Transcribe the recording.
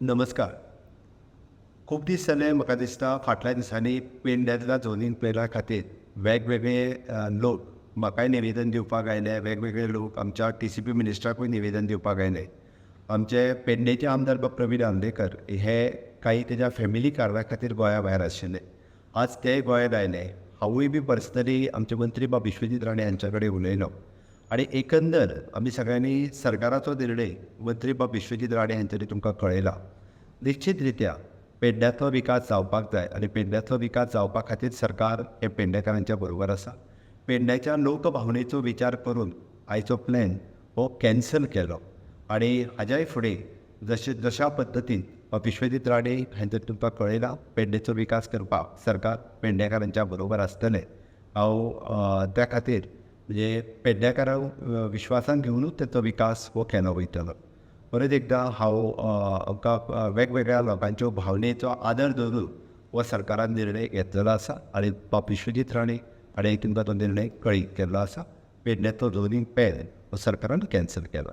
नमस्कार. खूब दीस जाले, म्हाका दिसता फाटल्या दिसांनी पेडण्यांतल्या झोनींग प्लॅना खातीर वेगवेगळे लोक म्हाकाय निवेदन दिवपाक आयले. वेगवेगळे लोक आमच्या टीसीपी मिनिस्टराकूय निवेदन दिवपाक आयले. आमचे पेडणेचे आमदार बाब प्रवीण आर्लेकर हे काही तेज्या फॅमिली कारणा खातीर गोंया भायर आशिल्ले. आज ते गोंयांत आयले. हांवूय बी पर्सनली आमचे मंत्री बाब विश्वजीत राणे हांच्या कडेन उलयलो आनी एकंदर आमी सगळ्यांनी सरकाराचो निर्णय मंत्री बाब विश्वजीत राणे हांच्यानी तुमकां कळयला. निश्चित रित्या पेडण्याचो विकास जावपाक जाय आनी पेडण्याचो विकास जावपा खातीर सरकार हें पेडणेकारांच्या बरोबर आसा. पेडण्याच्या लोकभावनेचो विचार करून आयचो प्लॅन हो कॅन्सल केलो आनी हाज्याय फुडें जशें जशा पद्दतीन विश्वजीत राणे हांचे तुमकां कळयलां, पेडणेचो विकास करपाक सरकार पेडणेकारांच्या बरोबर आसतलें. हांव त्या खातीर म्हणजे पेडणेकारांक विश्वासान घेवनूच तेचो विकास हो केलो वयतलो. परत एकदां हांव आमकां वेगवेगळ्या लोकांच्यो भावनेचो आदर धरून हो सरकारान निर्णय घेतलेलो आसा आनी बाब विश्वजीत राणे हाणें तुमकां तो निर्णय कळीत केल्लो आसा. पेडण्याचो झोनींग प्लॅन हो सरकारान कॅन्सल केला.